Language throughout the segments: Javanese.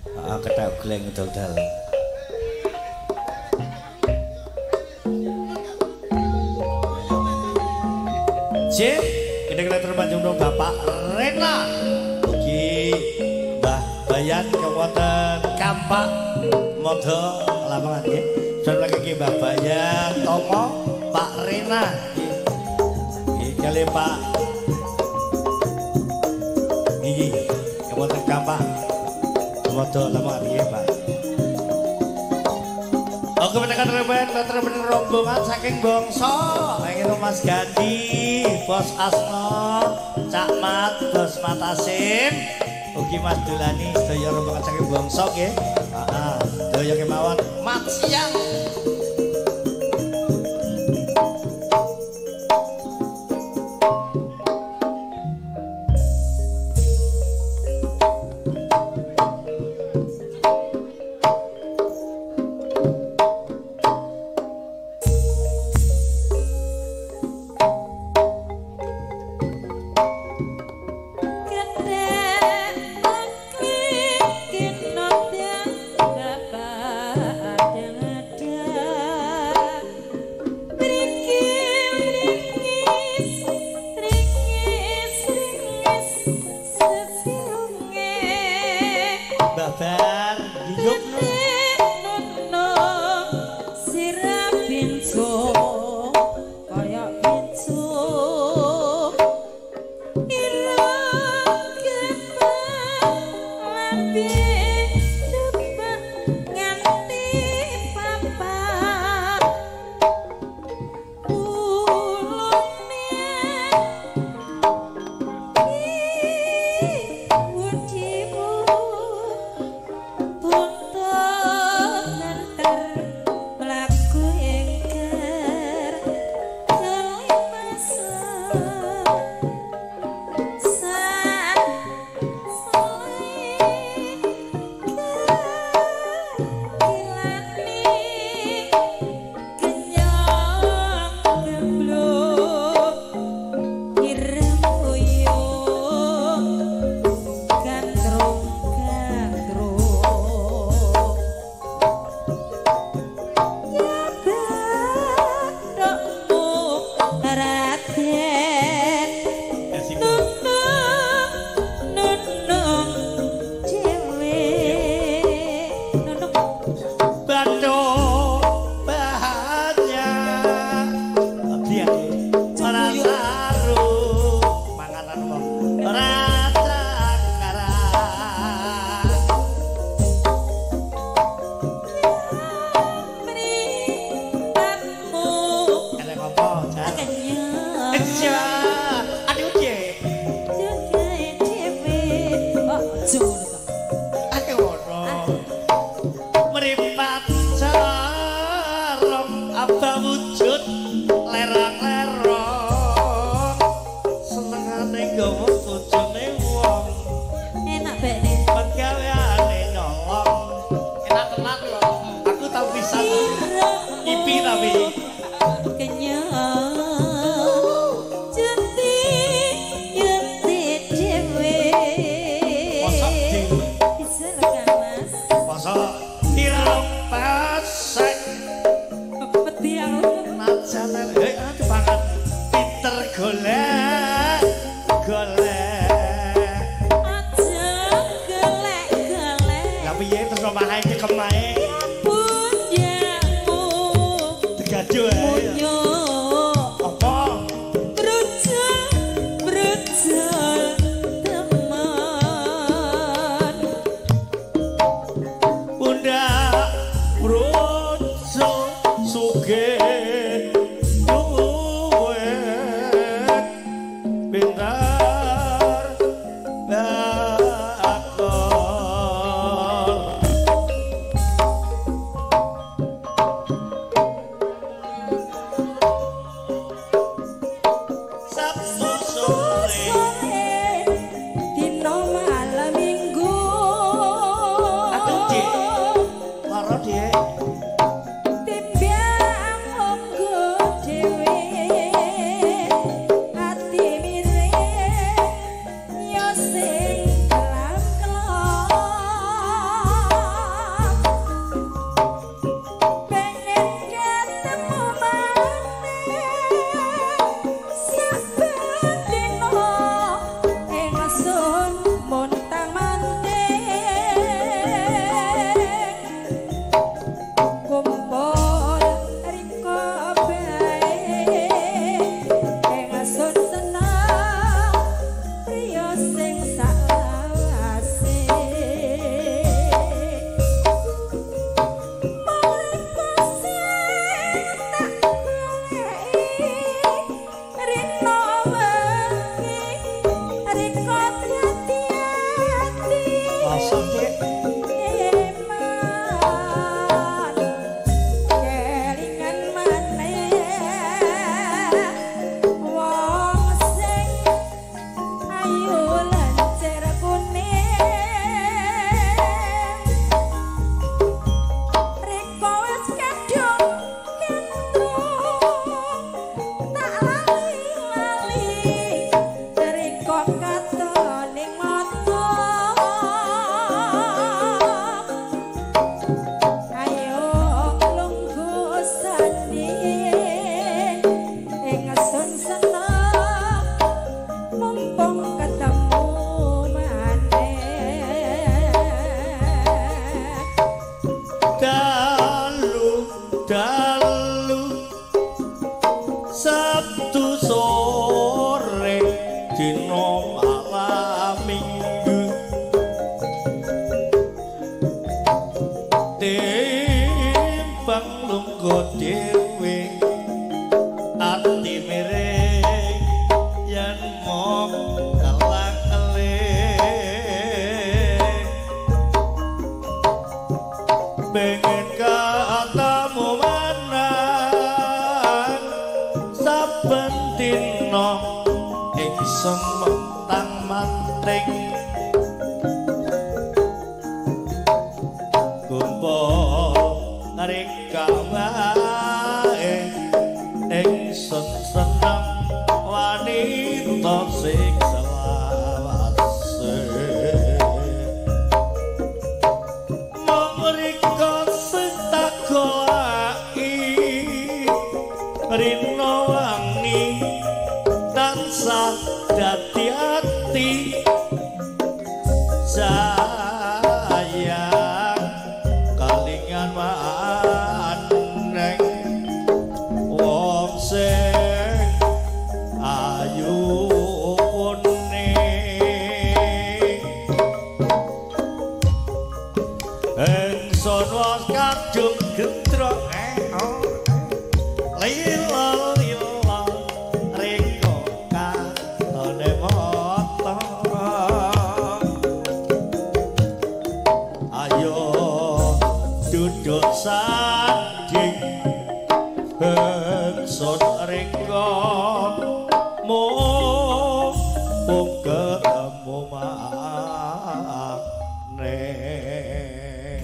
Heeh, kethek gleng dol-dol. J, kita terpanjung Bapak Rena. Ugi Mbah Bayan wonten Kampak Modo Lamongan nggih. Sampun lagi Mbah Bayan Tomo Pak Rena nggih. Nggih kali Pak nggih wonten Kampak Modo Lamongan nggih Pak. Oke, menekan remen rombongan saking Bongso. Ingin Mas Gandhi, Bos Asno, Cak Mat, Bos Matasim, ugi Mas Dulani, sedaya rombongan saking Bongso nggih. Heeh, sedaya kemawon mat siang. Timbang lungguh dhewe ati miring yen mung kelang-keling pengen ketemu manang saben dina ingsun mentang-manting kumpul rika wae ingsun seneng wanita sing selawase mung rika sing tak goleki rina wangi tansah dadi ati sayang kalingan maneng wong sing ayu kuning ingsun wis kadung gendrok lila lila rika katone mata ayo duduk sanding ingsun rika mung ketemu maneh.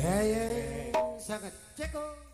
Gayeng sanget ceko.